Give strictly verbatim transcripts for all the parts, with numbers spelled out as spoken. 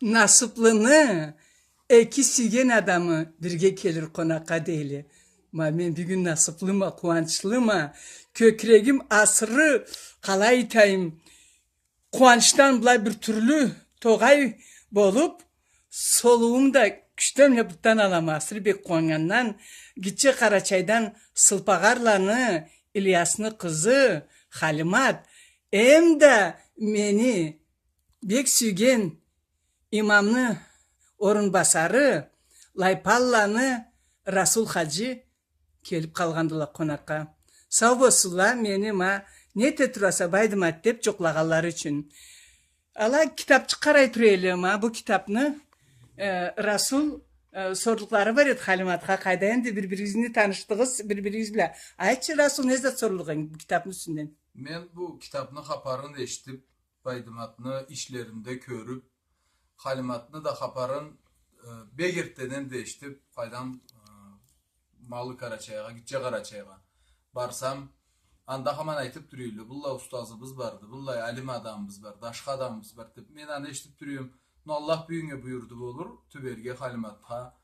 Насыплыны эки сюйген адамы бирге келир къонакъгъа, дейле. Ма мен бюгюн насыплыма, къууанчлыма. Кёкюрегим асыры, къалай айтайым, къууанчдан былай бир тюрлю тогъай болуп, солууум да кючден бла бутдан алама, асыры бек къууаннгандан. Гитче Къарачайдан Сылпагъарланы Ильясны къызы Халимат, эм да мени бек сюйген имамны орунбасары Лайпалланы Расул хаджи келип къалгъандыла къонакъгъа. Сау болсунла, мени ма не эте тураса, Байдымат, деп джукълагъанлары ючюн. Ала китапчыкъ къарай тура эдиле, ма бу китапны, э, Расул, э, сорлукълары бар эди Халиматха, къайда энди бир-биригизни танышдыгъыз, бир-биригиз бла. Айтчы, Расул, не зат сорлугъунг бу китапны юсюнден? Мен бу китапны хапарын эшитип, Байдыматны ишлеринде кёрюп, Халиматны да хапарын, э, бек эртдеден да эшитип, къайдам, э, Малы Къарачайгъа, Гитче Къарачайгъа барсам, анда хаман айтып тура эдиле, быллай устазыбыз барды, быллай алим адамыбыз барды, ашхы адамыбыз барды деп. Мен аны эшитип тура эдим. Но Аллах бюгюннге буюрду болур, тюберге Халиматха.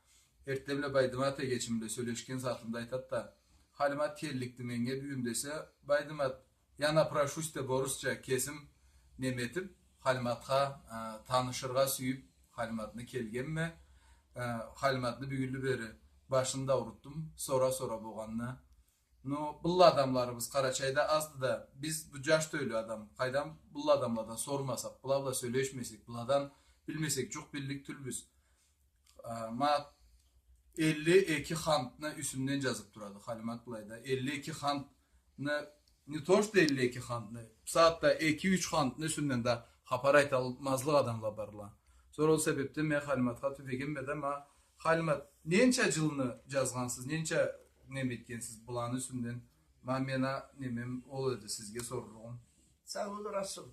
Эртденбла Байдымат эгечим бла сёлешген сагъатымда айтат да, Халимат келликди меннге бюгюн десе, Байдымат, я напрошусь деп, орусча кесим неме этип, Халиматха, а, танышыргъа сюйюп, Халиматны келгенме. А, Халиматны бюгюнлю бери башын да аурутдум, сора-сора болгъанына. Но быллай адамларыбыз Къарачайда азды да, биз бу джаш тёлю адам, къайдам, быллай адамладан сормасакъ, была бла сёлешмесек, быладан билмесек, джукъ биллик тюлбюз. А, ма элли эки хантны юсюнден джазып турады Халимат былайда. Элли эки хантны, не то что элли эки хантны, бусагъатда эки-юч хантны юсюнден да хапар айталмазлыкъ адамла барла. Сора ол себепден мен Халиматха тюбегенме да, ма Халимат, ненча джылны джазгъансыз, ненча неме этгенсиз быланы юсюнден? Ма мен а немем ол эди сизге сорлугъум. Сау бол, Расул.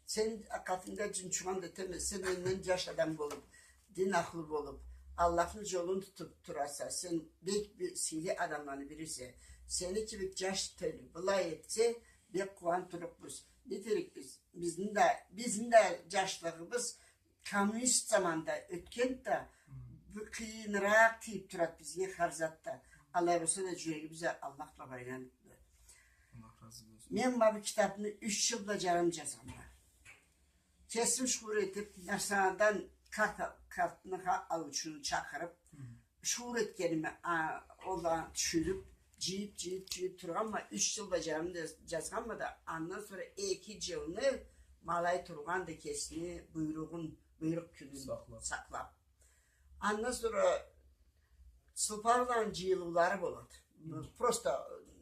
Сен акъатынгда джунчугъан да этеме, сен менден джаш адам болуп, дин ахлу болуп, Аллахны джолун тутуп тураса, сен бек бир сыйлы адамланы бирисе. Сени кибик джаш тёлю былай этсе, бек къууанып турлукъбуз. Не этерикбиз? Бизни да, бизни да джашлыгъыбыз коммунист заманда ётгенди да, бу къыйыныракъ тийип турады бизге хар зат да. Алай болса да, джюрегибиз а Аллах бла байланыплы. Аллах разы болсун. Мен ма бу китапны юч джыл бла джарым джазгъанма. Кесим шуур этип, Нарсанадан карт, картны алыучуну чакъырып, шуур этгеними, а, ол да тюшюнюп, джыйып, джыйып, джыйып тургъанма, юч джыл бла джарым да джазгъанма да, андан сора эки джылны ма алай тургъанды кесини буйругъун, буйрукъ кюнюн сакълап. Андан сора Сылпагъарланы джыйылыулары болады. Просто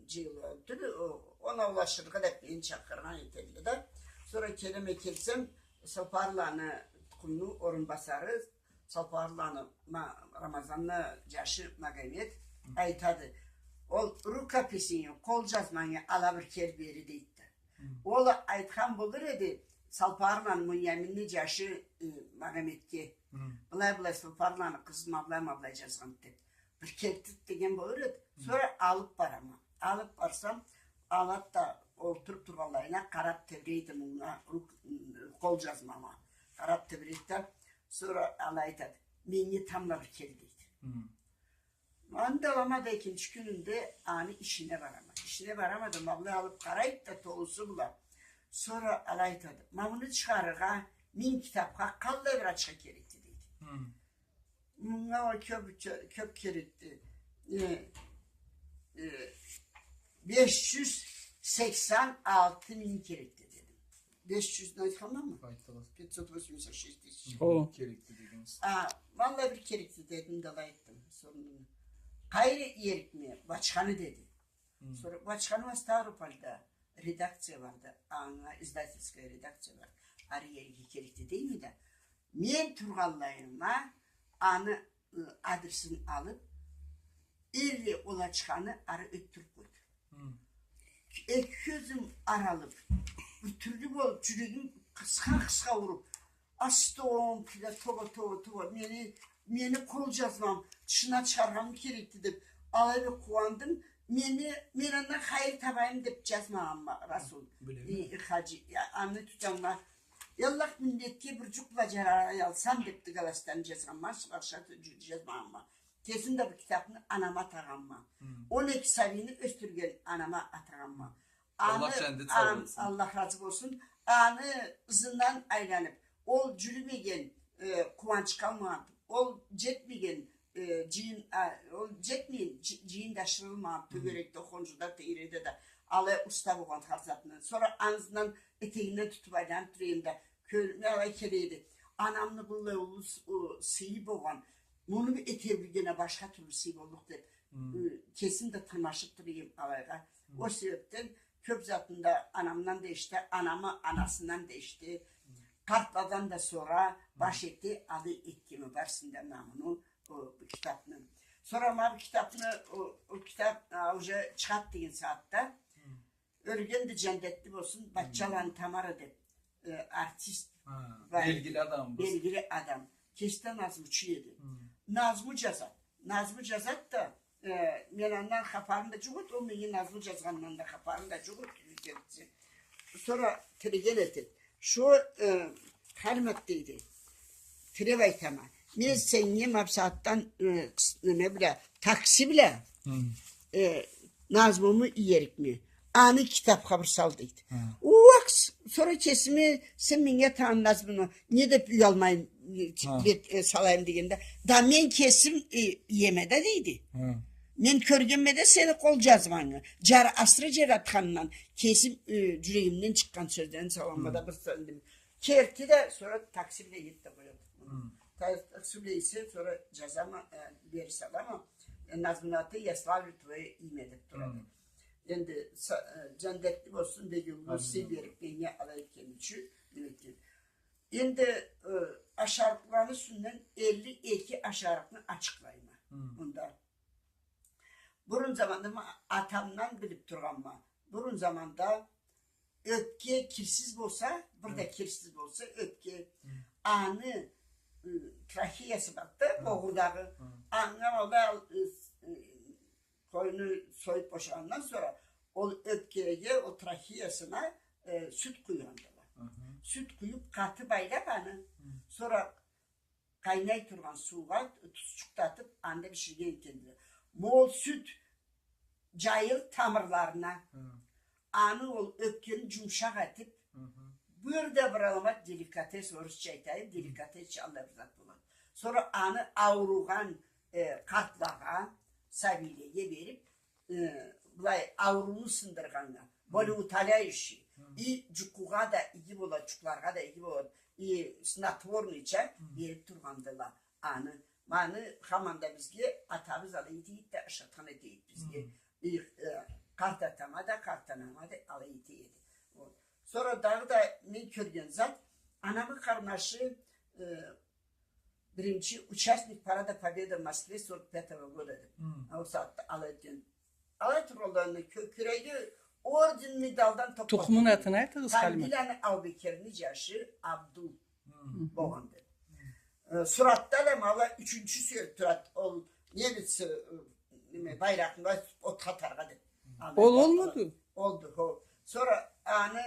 джыйылыу тюл, о, оноулашыргъа деп мени чакъыргъан этелле да. Сора келеме келсем, Сылпагъарланы тукъумну орунбасары, Сылпагъарланы Ма-, Рамазанны джашы Магомет айтады. Ол рукописинги, къол джазманги ала бир кел бери, дейди да. Ол айтхан болур эди Сылпагъарланы Муняминни джашы, э, Магометге. Былай-былай Сылпагъарланы къызы ма былай, ма былай джазгъанды деп. Бир келтирт деген болур эди. Сора алып барама. Алып барсам, алат да олтуруп тургъанлайына къарап тебирейди мынга, рук-, къол джазмама. Къарап тебирейди да, сора алай айтады: «Меннге тамбла бир кел», — дейди. Аны да алама да, экинчи кюнюнде аны ишине барама. Ишине барама да, ма былай алып къарайды да толусу бла. Сора алай айтады: «Ма муну чыгъарыргъа минг китапха къаллай бир ачха керекди», — дейди. Мынга уа кёп, кёп керекди. Э, э, беш джюз сексен алты минг керекди, дедим. Беш джюзню айтханмамы? Айтдыгъыз. Пятьсот восемьдесят шесть тысяч. О. Керекди дедигиз. А, валлахи бир керекди дедим да, алай айтдым. Сора къайры ерикме, Бачханы деди. Сора Бачханы уа Ставропольда редакция барды, анга издательская редакция барды. Ары ерге керекди дейме да. Мен тургъанлайыма аны, ы, адресин алып, элле ол ачханы ары ётдюрюп къойду. Эки кёзюм аралып, бир тюрлю болуп, джюрегим къысха-къысха уруп, «Астагъфируллах, тоба, тоба, тоба, мени, мени къол джазмам тышына чыгъаргъанмы керекди», — деп, алай бир къууандым. Мени, мен андан хайыр табайым деп джазмагъанма, Расул. Билеме. Э, Хаджи, я, аны тутама. Аллах, миллетге бир джукъ бла джарай алсам деб, Галаситаны джазгъанма, башха джу-, джазмагъанма. Кесим да бу китабны анама атагъанма. Он эки сабийни ёсдюрген анама атагъанма. Аллах джандет сау болсун. Аллах разы болсун. Аны ызындан айланыб, ол джюрюмеген, э, къууанчха алмагъан, ол джетмеген, э, джыйын, а, ол джетмеген джы-, джыйын да ашырылмагъан, тёгерекде, хонжуда, тийреде да, алай уста болгъан хар затына. Сора аны ызындан, этегинден тутуб айланыб турайым да, кёлюме алай келеди. Анамны быллай уллу с-, о, сыйы болгъан. Муну эте билгеннге башха тюрлю сый боллукъ деб, э, кесим да тырмашыб турайым алайгъа. Ол себебден кёб затын да анамдан да эшите, анамы анасындан да эшите. Къартладан да сора баш эте, алай этгенме барысын да, ма муну, о, бу китабны. Сора ма бу китабны, о, о китаб, а, уже чыгъады деген сагъатда, ёлгенди, джандетли болсун, Батчаланы Тамара деб, э, артист бар эди. Белгили адам бу. Белгили адам. Кеси да назмучу эди. Назму джазады. Назму джазады да, э, мен андан хапарым да джокъ эди, ол меннге назму джазгъанындан да хапарым да джокъ эди, тюзюн айтсам. Сора тилеген этеди. Шо, э, Халимат, дейди, тилеб айтама. Мен сеннге ма бусагъатдан, э, с-, неме бла, такси бла, э, назмуму иерикме. Аны китабха бир сал, дейди. Уакъ, с-, сора кесиме, сен меннге атагъан назмуну не деб уялмайым, э, бет, э, салайым дегенде, да мен кесим, э, иеме да, дейди. Мен кёргенме да сени къол джазмангы. Джар-, асыры джаратханындан кесим, э, джюрегимден чыкъгъан сёзлени салама да бир сал дедим. Керти да, сора такси бла иеди да къояды. Та-, такси бла ийсе, сора джазама, э, бери салама. Э, назмуну аты «Я славлю твоё имя» деб турады. Энди са-, э, джандетли болсун, бек уллу сый бериб меннге алай этгени ючюн, неме этген. Энди, э, ашарыкъланы юсюнден элли эки ашарыкъны ачыкълайма мында. Бурун заманда ма-, атамдан билиб тургъанма. Бурун заманда ёпке кирсиз болса, бир да кирсиз болса, ёпке, аны, ы, трахеясы барды да, къогъурдагъы. Анга алай, ы, ы, къойну союб бошагъандан сора, ол ёпкеге, ол трахеясына, э, сют къуйгъандыла. Сют къуюб, къаты байлаб аны, сора къайнай тургъан суугъа тузчукъ да атыб, анда биширген этгендиле. Ма ол сют джайылыб тамырларына, аны ол ёпкени джумушакъ этиб, бир да бир аламат деликатес, орусча айтайым, деликатесча аллай бир зат болады. Сора аны ауругъан, э, къартлагъа, сабийлеге бериб, э, былай, аурууну сындыргъаннга, болеутоляющий. И джукъугъа да иги болады, джукъларгъа да иги болады. И снотворныйча бериб тургъандыла аны. Ма аны хаманда бизге атабыз алай этеди да, ашатхан этеди бизге. И, э, къарт атама да, къарт анама да алай этеди. Вот. Сора дагъыда мен кёрген зат, анамы къарнашы, э, биринчи участник Парада Победы в Москве сорок пятого года деб. Ол сагъатда алай этген. Алай тургъанларына кё-, кёреги орден, медальдан токъ. Тукъумун атын айтыгъыз, Халимат. Тамбийланы Аубекирни джашы Абдул болгъанды. Э, суратда да ма ала ючюнчю сюрет турады. Ол немец, э, неме, байракъны отха атаргъа деб. Ол олмуду? Олду, хо. Сора аны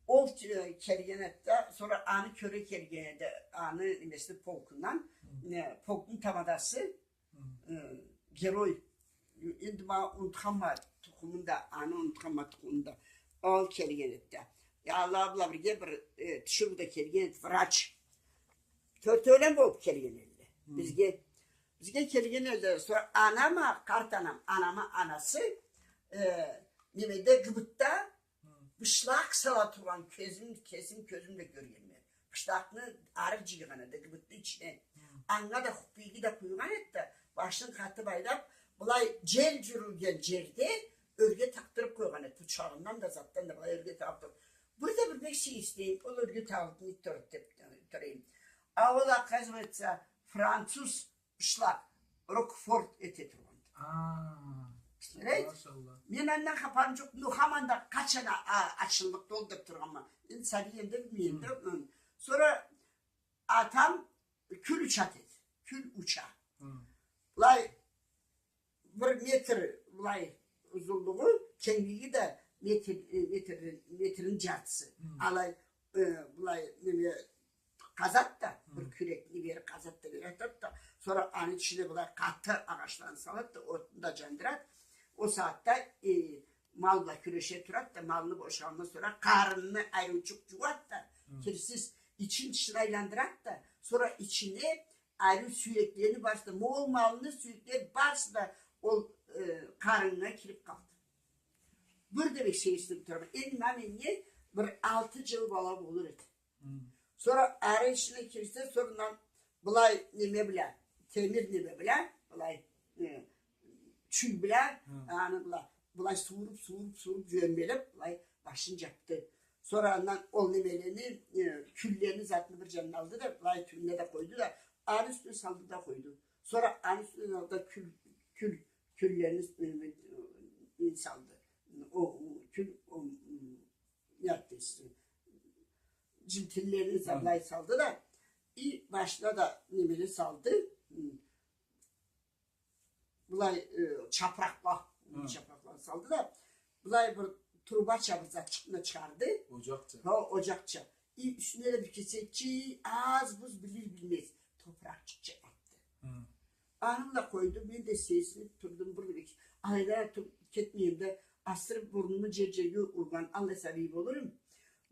Ол, э, келген эди да, сора аны кёре келген эди, аны немесини полкундан, э, полкну тамадасы, э, герой. Энди ма унутханма тукъумун да, аны унутханма тукъумун да. Ол келген эди да. Ала бла бирге бир, э, тиширыу да келген эди, врач. Тёртеулен болуб келген эдиле. Бизге, бизге келген эдиле. Сора анама, къарт анам, анама анасы, э, немеде, гыбытда бышлакъ сала тургъан кёзюм, кесим кёзюм бла кёргенме. Бышлакъны арыкъ джыйгъан эди гыбытны ичине. Анга да хуппийги да къуйгъан эди да, башын къаты байлаб, былай джел джюрюген джерде ёрге такъдырыб къойгъан эди. Бучагъындан да, затдан да былай ёрге такъдырыб. Бир да бир бек сейирсинейим, ол ёрге тагъылыб не турады деб турайым. А ол, оказывается, француз бышлакъ, Рокфор эте тургъанды. А, представляете? Машалла. Мен андан хапарым джокъ, но хаманда къачан а-, а-, ачыллыкъ болду деб тургъанма. Энди сабий эдим, билмейме да. Сора атам кюл учады эди. Кюл уча. Былай бир метр, былай узунлугъу, кенглиги да метр, э, метр, метрни джартысы. Алай э, былай, неме, къазат да, бир кюрекни бери къазат да, бери атат да, сора аны ичине былай къаты агъачланы салат да, отну да джандырат. Ол сагъатда, э, мал бла кюреше турат да, малны бошагъандан сора къарынны ариучукъ джууат да, кирсиз ичин тышына айландырат да, сора ичине ариу сюеклени барысы да, ма ол малны сюеклери барысы да ол, э, къарыннга кирип къалды. Бир да бек сейирсинип турама. Энди ма меннге бир алты джыл бала болур эди. Сора ары ичине кирсе, сора андан былай неме бла, темир неме бла, былай, э, чюй бла, аны бла, былай сууруп, сууруп, сууруп, джёмбелеп, былай башын джапды. Сора андан ол немелени, э, кюллени, затны бир джанына алды да, былай тюбюне да къойду да, аны юсюне салды да къойду. Сора аны юсюне да кюл, кюл, кюллени, э, э, салды. О, о, кюл, о, м, не дейсиз, джинтиллени былай салды да, и башына да немени салды, м, былай, э, чапыракъла, чапыракъланы салды да, былай бир трубача бир затчыкъны чыгъарды. Оджакъча. Хо, оджакъча. И юсюне да бир кесекчик, аз-буз билир-билмез топуракъчыкъча атды. Аны бла къойду, мен да сейирсинип турдум, бир да бек алайда туруп кетмейим да, асыры бурнуму джер-джерге ургъан аллай сабий болурму?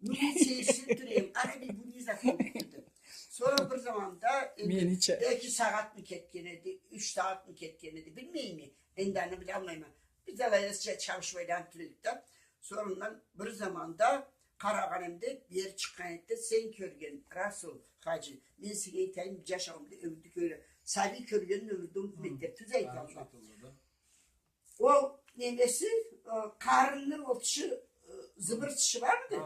Ну, мен сейирсинип тура эдим, ара бир бу не зат болуп турду. Сора бир заманда, энди, менича, эки сагъатмы кетген эди, юч сагъатмы кетген эди, билмейме, энди аны билалмайма. Биз алайда чабышып айланып тура эдик да. Сора андан бир заманда къарагъанымда, бери чыкъгъан эди да, сен кёрген, Расул хаджи, мен сеннге айтайым, джашауумда ёмюрде кёре-, сабий кёргенин ёмюрде унутмайды деп, тюз айталла. Ол немеси, э, къарынны ол тышы, э, зыбыр тышы бармыды?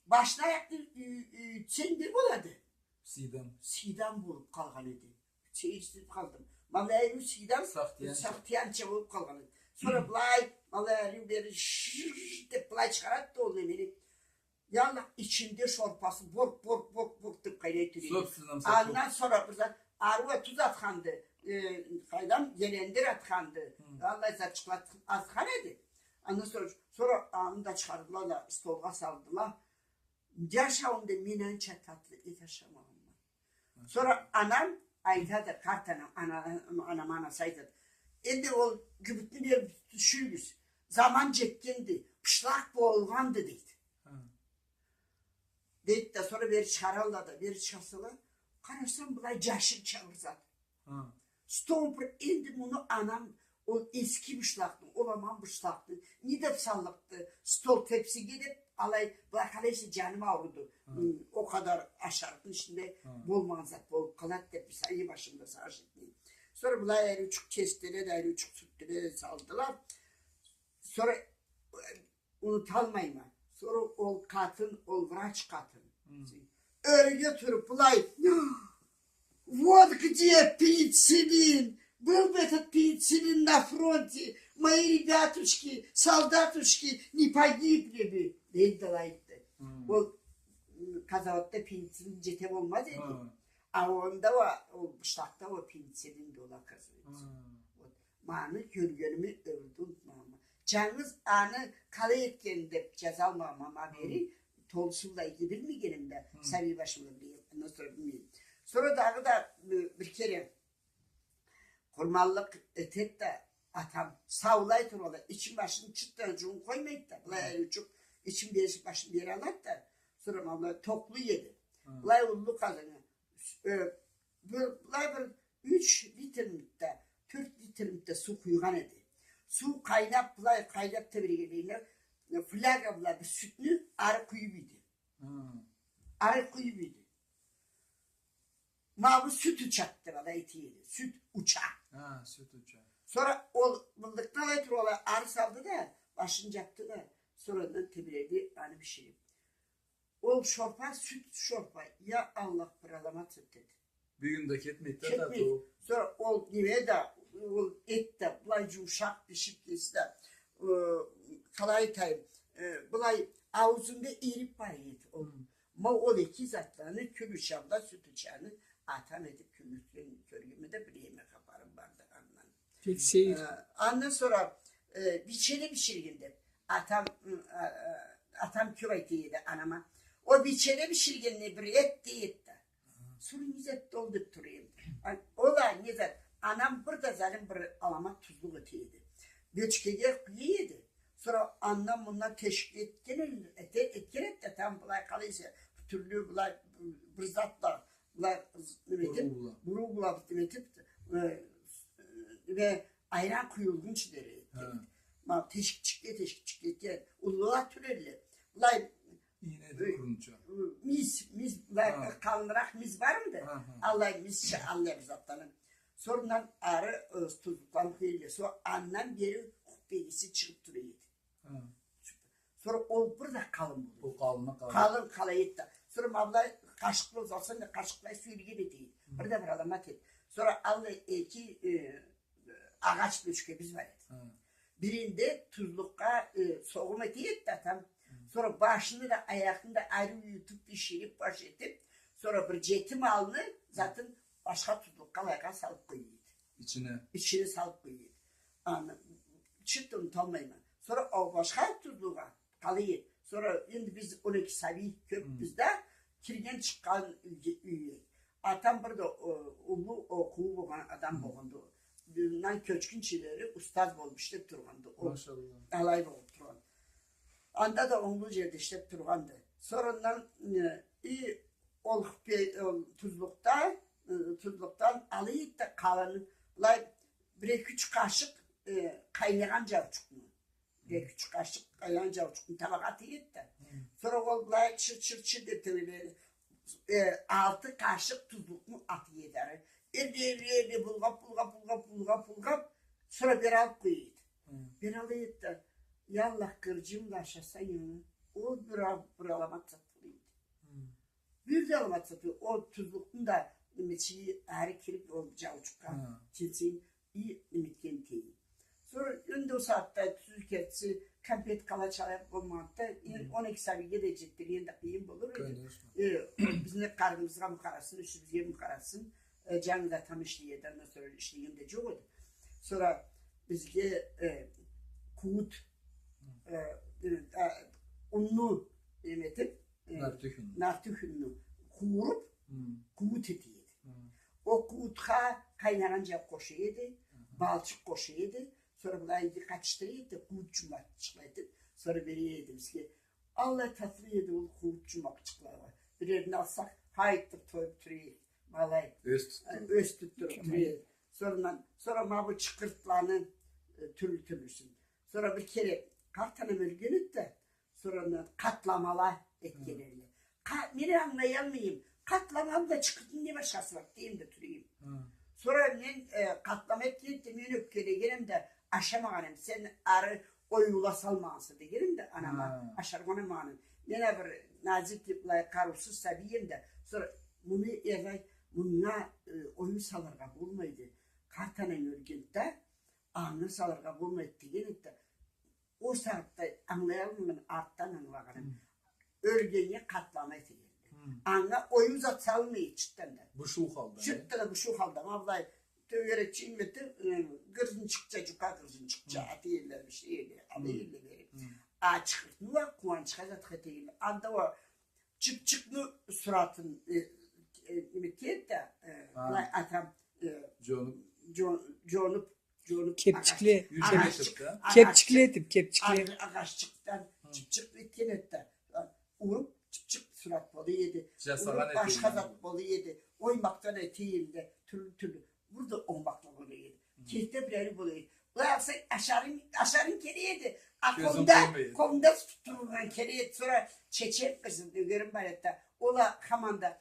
Башына аякъны ю-, ю-, юйтсенг не болады? Сыйдан. Сыйдан болуп къалгъан эди. Сейирсинип къалдым. Ма былай ариу сыйдан сакъ тыянча болуп къалгъан эди. Сора былай, ма былай ариу бери шыжжж деп былай чыгъарат да ол немени. Яллах, ичинде шорпасы борк, борк, борк, борк деп къайнай тура эди. Андан сора бир зат, ариу а туз атханды, э, къайдам, гелендир атханды. Аллай затчыкъла атхан эди. Андан сора, сора аны да чыгъардыла да, столгъа салдыла. Джашауумда мен анча татлы эт ашамагъанма. Сора анам айтады, къарт анам, ана-, анам анасы айтады: «Энди ол гюбюкню берип тюшюрюгюз. Заман джетгенди, бышлакъ болгъанды», — дейди. Дейди да, сора бери чыгъаралла да, бери чыгъарсала, къарасам, былай джашырча бир зат. Стол бир, энди муну анам, ол эски бышлакъны, ол аман бышлакъны не деп саллыкъды стол тепсиге деп, алай, былай къарайса, джаным ауруду. Ол къадар ашарыкъны ичинде болмагъан зат болуп къалады деп, бир сагъат башымда сагъыш этмейме. Сора былай ариучукъ кесдиле да, ариучукъ сюртдюле да, салдыла. Сора, э, унуталмайма. Сора ол къатын, ол врач къатын. Ёрге туруп, былай: «Вот где пенициллин! Был бы этот пенициллин на фронте, мои ребятушки, солдатушки не погибли бы!» — дейди да айтды. Ол, м, къазауатда пенициллин джете болмаз эди. А онда уа, ол бышлакъда уа пенициллинди ол, оказывается. Вот. Ма аны кёргеними ёмюрде унутмагъанма. Джангыз аны къалай этгенин деп джазалмагъанма, ма бери толусу бла билмегеним да, сабий башым бла билгеним, андан сора билмейме. Сора дагъыда, э, бир кере къурманлыкъ этеди да, атам саулай тургъанлай, ичин башын чыртдан джууун къоймайды да, былай ариучукъ ичин бери, башын бери алады да, сора ма былай токълуй эди. Былай уллу къазаннга, э, бир, былай бир юч литрмиди да, тёрт литрмиди да суу къуйгъан эди. Суу къайнап, былай къайнап тебрегенлей, фляга бла бир сютню ары къуюп ийди. Ары къуюп ийди. Ма бу сют учады деп алай эте эди. Сют уча. Ха, сют уча. Сора ол былдыкъны алай туруп алай ары салды да, башын джапды да, сора андан тебреди, аны биширип. Ол шорпа, сют шорпа. Я Аллах, бир аламат сют эди. Бюгюн да кетмейди да, кетмейди. Татыу. Сора ол неме да, ол эт да былай джумушакъ бишип келсе да, э, къалай айтайым, э, былай ауузунда эрип бара эди ол. Ма ол эки затланы, кюл уча бла сют учаны атам этип кюлдюрген кёргенме да, билеме, хапарым барды андан. Бек сейир. Э, андан сора, э, бичени биширгенде, атам, м, э, э, атам кёп айта эди анама: О бийчеде биширгенни бир эт да эт да. Сора не зат да ол деп тура эдим. А, ол а не зат? Анам бир да залим бир аламат тузлукъ эте эди. Бёчкеге къуя эди. Сора андан-мындан тешик этген эди, эте-, этген эди да, там былай къалай эсе, тюрлю былай бир затла, былай неме этип, буруу бла, буруу бла неме этип, э, э, неме, айран къуюлгъунчу дери эди. Ма тешикчикге, тешикчикге этген. Уллула тюл элле. Былай ийнеди, э, къурунча. Мис, мис, былай къалыныракъ мис бармыды? Аллай мисча, аллай бир затланы. Сора андан ары, э, тузлукъланы къуя элле. Сора андан бери хуппегиси чыгъып тура эди. Сора ол бир да къалын болду. Ол къалын, къалын. Къалын къала эди да. Сора ма былай къашыкъ бла узатсанг да, къашыкълай сюелген эди. Бир да бир аламат эди. Сора аллай эки, э, агъач бёчкебиз бар эди. Биринде тузлукъгъа, э, согъум эте эди да атам. Сора башыны да, аягъын да ариу ютуп, биширип, баш этип, сора бир джети малны затын башха тузлукъгъа, алайгъа салып къоя эди. Ичине. Ичине салып къоя эди. Аны чырт унуталмайма. Сора ол башха тузлукъгъа къала эди. Сора энди биз он эки сабий кёпбюз да, кирген-чыкъгъан юйге, юйге. Атам бир да, о, уллу окъуу болгъан адам болгъанды. Мындан кёчгюнчелери устаз болуп ишлеп тургъанды. О, машалла, алай болуп тургъан. Анда да онглу джерде ишлеп тургъанды. Сора андан, э, и ол хуппе-, ол тузлукъда, э, тузлукъдан ала эди да къалын, былай бир-эки-юч къашыкъ, э, къайнагъан джаучукъну. Бир-эки-юч къашыкъ къайнагъан джаучукъну табакъгъа ата эди да. Сора ол былай чыр-чыр-чыр деп тебреле эди. Э, алты къашыкъ тузлукъну ата эди ары. Элле, элле, элле, булгъап, булгъап, булгъап, булгъап, булгъап, сора бери алып къоя эди. Бери ала эди да, я Аллах, гырджын бла ашасанг, ол бир а-, бир аламат зат бола эди. Бир да аламат зат, ол тузлукъну да немечиги ары кирип, ол джаучукъгъа тилсин, и неме этген этейим. Сора энди ол сагъатда тюзю кертиси, конфет, къалач алай болмагъанды да, он эки сабийге да джетдирген да къыйын болур эди. Конечно. Э, бизни къарныбызгъа мукъарасын, юсюбюзге мукъарасын, э, джангыз атам ишлей эди, андан сора ишлеген да джокъ эди. Сора бизге, э, къуут, э, э, унну неме этип, э, нарты хюнню. Нарты хюнню къууруп, къуут эте эди. Ол къуутха къайнагъан джау къоша эди, балчыкъ къоша эди. Сора былай иги къатышдыра эди, къуут джумбакъчыкъла этип, сора бере эди бизге. Аллай татлы эди ол къуут джумбакъчыкъла. Бир ерин алсакъ, хайтып тоюп тура эдик. Ма алай. Ёз тутдуруп. Ёз тутдуруп тура эди. Сора андан, сора ма бу чыкъыртланы, э, тюрлю-тюрлюсюн. Сора бир кере къарт анам ёлген эди да, сора андан къатламала этген эдиле. Къа-, мен ангылаялмайма. Къатламаны бла чыкъыртны не башхасы бар, дейме да турайым. Сора мен, э, къатлама этген эди да, мен ёпкелеген эм да, ашамагъан эм. Сен ары оюла салмагъанса деген эм да анама, ашаргъа унамагъан эм. Мен а бир назик, былай къарыусуз сабий эм да. Сора муну эрлай, мунга, э, оюн салыргъа болмайды. Къарт ананг ёлген да, анга салыргъа болмайды деген эди да. Ол сагъатда ангылаялмайма, артдан ангылагъаным. Ёлгеннге къатлама этиледи. Анга оюн зат салмай, чыртдан да. Бушуу халда, э? Чыртдан да бушуу халда. Ма былай тёгерекча, неме этип, э, гыржынчыкъча, джукъа гыржынчыкъча, ата эдиле, бир шей эдиле, ата эдиле берип. А чыкъыртны уа къууанчха затха эте эдиле. Анда уа чыпчыкъны суратын, э, э, неме этеди да, э, былай атам, э, джонуп, джон-, джонуп, джонуп, кепчикле, агъач-, кеп-, агъаччыкъ-, кепчикле этип, кепчикле. Агъа-, агъаччыкъдан чыпчыкъ этген эди да, уруп, чыпчыкъ сурат бола эди. Уруп, башха зат бола эди. Оймакъдан эте эдиле, тюрлю-тюрлю. Бир да оймакъла бола эди. Керти бир ариу бола эди. Былай алсанг, ашарынг, ашарынг келе эди. А къолунгда, къолунгда тутуп турургъа керек эди. Сора чечен къызым, нёгерим бар эди да. Ол а хаманда,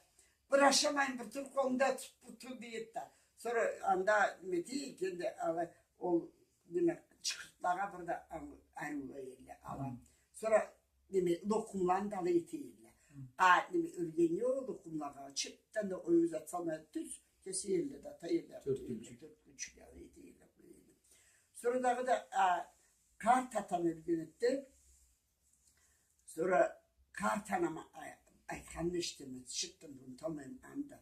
бир ашамайын, бир тур, къолунгда тутуп бир тур, дей эди да. Сора анда неме этейик, энди ала ол неме, чыкъыртлагъа бир да ал-, ариулай эдиле, ала. Сора неме, локъумланы да алай эте эдиле. А неме, ёлгеннге ол локъумлагъа чыртдан да оюн зат салмай, тюз кесе эдиле да, ата эдиле. Тёрткюнчюк. Тёрткюнчюк алай эте эдиле. Сора дагъыда, а, къарт атам ёлген эди да, сора къарт анам а-, айтханын эшитеме, чыртдан да унуталмайма аны да.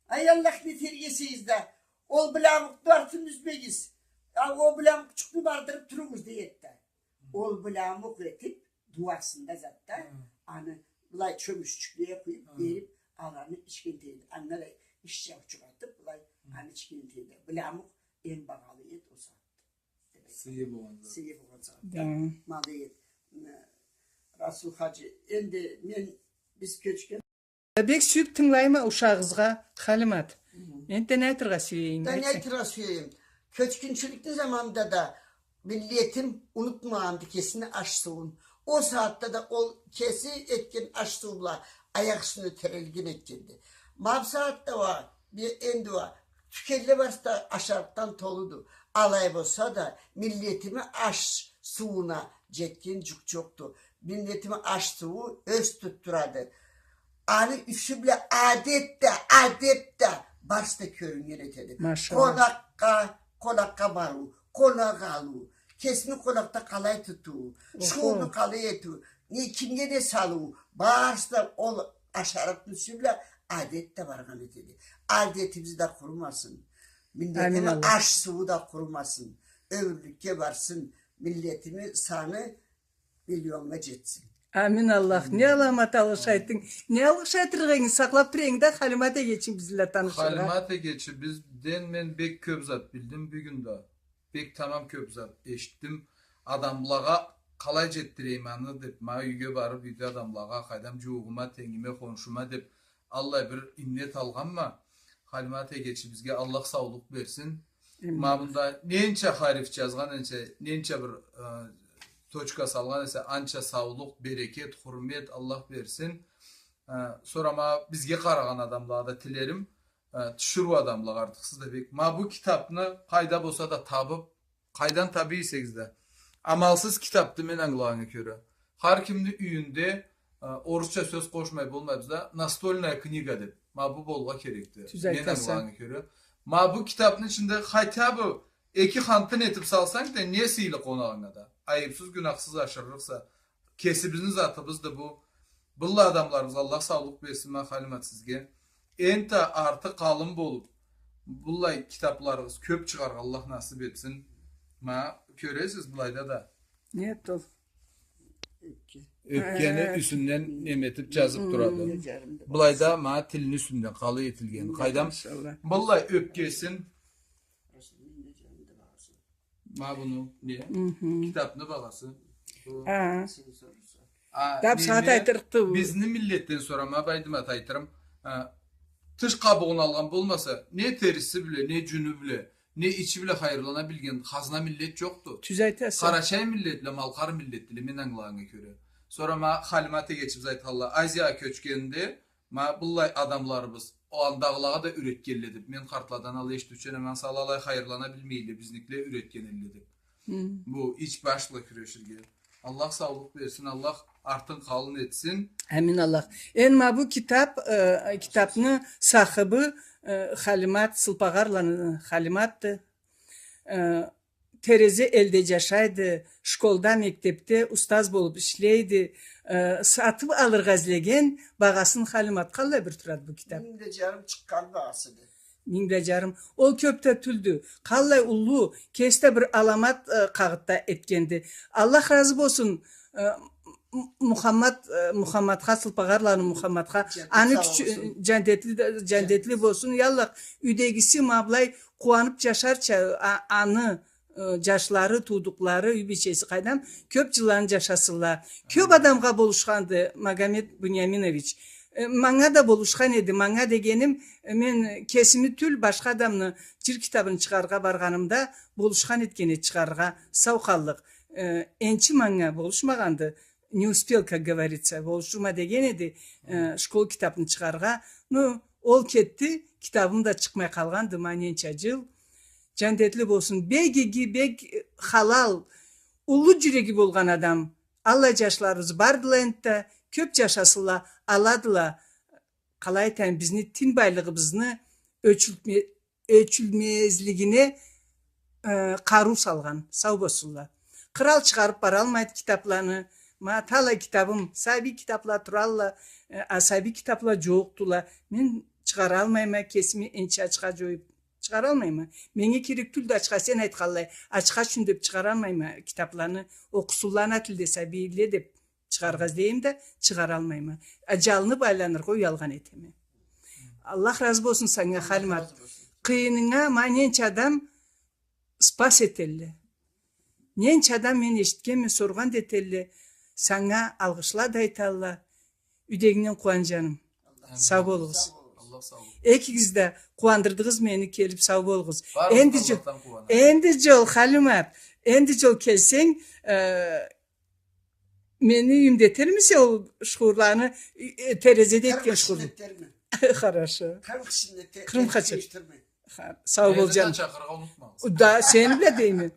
Ай Аллах, не этерге эсегиз да, ол былямукъну артын юзмегиз. А, ол былямукъчукъну бардырып туругъуз, дей эди да. Ол былямукъ этип, дуасында затда, аны былай чёмюччюклеге къуюп, берип, аланы ичгентейде, андан иш чаучукъ атып, былай, аны ичгентейде. Быламукъ эм багъалы эт ол сагъатда. Сыйы болгъан сагъатда. Сыйы болгъан сагъатда. Да. Малы эт. М, Расул хаджи, энди мен, биз кёчген Бек сюйюп тынгылайма ушагъызгъа, Халимат. Энтда не айтыргъа сюйюнг? Да не айтыргъа сюйюнг? Кёчгюнчюлюкню заманында да миллетим унутмагъанды кесини аш-сууун. Ол сагъатда да ол кеси этген аш-суу бла аякъ юсюне терелген этгенди. Ма бусагъатда уа, бе-, энди уа, тюкенле барысы да ашарыкъдан толуду. Алай болса да, миллетими аш-сууна джетген джукъ джокъду. Миллетими аш-сууу ёз тутдурады. Аны юсю бла адет да, адеп да, барысы да кёрюннген этеди. Машалла. Къонакъгъа, къонакъгъа барыу, къонакъ алыу, кесини къонакъда къалай тутуу, школну къалай этиу, не, кимге не салыу, барысы да ол ашарыкъны юсю бла адет да баргъан этеди. Адетибиз да къурумасын. Миллетини аш-сууу да къурумасын. Ёмюрлюкге барсын. Миллетими саны миллионгъа джетсин. Амин Аллах. Не аламат алгъыш айтдынг. Не алгъыш айтыргъа эдинг, сакълап тур эдинг да, Халимат эгечинг бизле танышыргъа. Халимат эгечи, бизден мен бек кёп зат билдим бюгюн да. Бек тамам кёп зат эшитдим. Адамлагъа къалай джетдирейим аны деп, ма юйге барып, юйде адамлагъа, къайдам, джууугъума, тенгиме, хоншума деп, аллай бир иннет алгъанма. Халимат эгечибизге Аллах саулукъ берсин. Амин. Ма мында ненча харип джазгъан, ненча, ненча бир, э, точка салгъан эсе, анча саулукъ, берекет, хурмет Аллах берсин. Э, сора ма бизге къарагъан адамлагъа да тилерим, э, тиширыу адамлагъа артыкъсыз да бек. Ма бу китапны къайда болса да табып, къайдан табый эсегиз да. Амалсыз китапды, мен ангылагъаннга кёре. Хар кимни юйюнде, э, орусча сёз къошмай болмайбыз да, настольная книга деп. Ма бу болургъа керекди. Тюз айтаса. Мен ангылагъаннга кёре. Ма бу китапны ичинде хотя бы эки хантын этип салсанг да, не сыйлы къонагъынга да. Айыпсыз, гюнахсыз ашырырыкъса. Кесибизни затыбызды бу. Быллай адамларыбызгъа Аллах саулукъ берсин, ма, Халимат, сизге. Энтда арты къалын болуп, быллай китапларыгъыз кёп чыгъаргъа Аллах насып этсин. Ма, кёресиз, былайда да. Не ол? Ёпке. Ёпкени юсюнден неметип джазып турады. Былайда, ма, тилни юсюнден къалай этилген. Къайдам, быллай ёпкесин. Ма буну, не? Китапны багъасы. Бу. А, да, бусагъат айтырыкъды. Бизни миллетден сора, ма, Байдымат, айтырым. А, тыш къабугъун алгъан болмаса, не териси бла, не джюню бла, не ичи бла хайырлана билген хазна миллет джокъду. Тюз айтаса. Къарачай миллетле, малкъар миллетле, мен ангылагъаннга кёре. Сора, ма, Халимат эгечибиз айтханлай, Азиягъа кёчгенде, ма, быллай адамларыбыз, ол андагъылагъа да юретгенле деп. Мен къартладан алай эшитиучюме, ма, сала алай хайырлана билмейле, бизникиле юретген элле деп. Бу ич баш бла кюреширге. Аллах саулукъ берсин, Аллах артын къалын этсин. Амин Аллах. Энди ма бу китап, э, китапны сахыбы, э, Халимат, Сылпагъарланы Халиматды. Э, Терезе элде джашайды, школда, мектепде устаз болуп ишлейди, э, сатып алыргъа излеген, багъасын, Халимат, къаллай бир турады бу китап? Минг да джарым чыкъгъан багъасыды. Минг да джарым. Ол кёп да тюлдю. Къаллай уллу, кеси да бир аламат, э, къагъытда этгенди. Аллах разы болсун, э, М-, Мухаммад, э, Мухаммадха, Сылпагъарланы Мухаммадха, аны кючю-, джандетли да, джандетли болсун, я Аллах, юйдегиси ма былай къууанып джашарча, а-, аны, э, джашлары, туудукълары, юй бийчеси, къайдам, кёп джылланы джашасынла. Кёп адамгъа болушханды Магомед Буняминович. Э, манга да болушхан эди, манга дегеним, э, мен кесими тюл, башха адамны джыр китабын чыгъарыргъа баргъанымда болушхан этген эди чыгъарыргъа, сау къаллыкъ. Э, энчи манга болушмагъанды, не успел, как говорится, болушурма деген эди, э, школ китапны чыгъарыргъа. Ну, ол кетди, китабым да чыкъмай къалгъанды, ма ненча джыл. Джандетли болсун. Бек иги, бек, э, халал, уллу джюреги болгъан адам. Аллай джашларыбыз бардыла энтда, кёп джашасынла, аладыла. Къалай айтайым, бизни тин байлыгъыбызны ёчюлтме-, ёчюлмезлигине, э, къарыу салгъан. Сау болсунла. Кърал чыгъарып баралмайды китапланы. Ма талай китабым, сабий китапла туралла, э, а сабий китапла джокъдула. Мен чыгъаралмайма, кесими энчи ачха джоюп чыгъаралмайма. Меннге керек тюлдю ачха, сен айтханлай, ачха ючюн деп чыгъаралмайма китапланы. Окъусунла ана тилде сабийле деп. чыгъаргъа излейме да, чыгъаралмайма. А жалынып айланыргъа уялгъан этеме. Аллах разы болсун санга, Халимат. Къыйынынга ма ненча адам спас этелле. Ненча адам, мен эшитгенме, соргъан да этелле, санга алгъышла да айталла. Юйдегингден къууан, жаным. Сау болугъуз. Экигиз да къууандырдыгъыз мени келип, сау болугъуз. Энди жол, Халимат, энди жол келсенг, э, мени юйюмде этермисе ол шхурланы, э, терезеде этген шхурланы? Хорошо. Къырым хача. Сау бол, жаным. Да, сени бла дейме.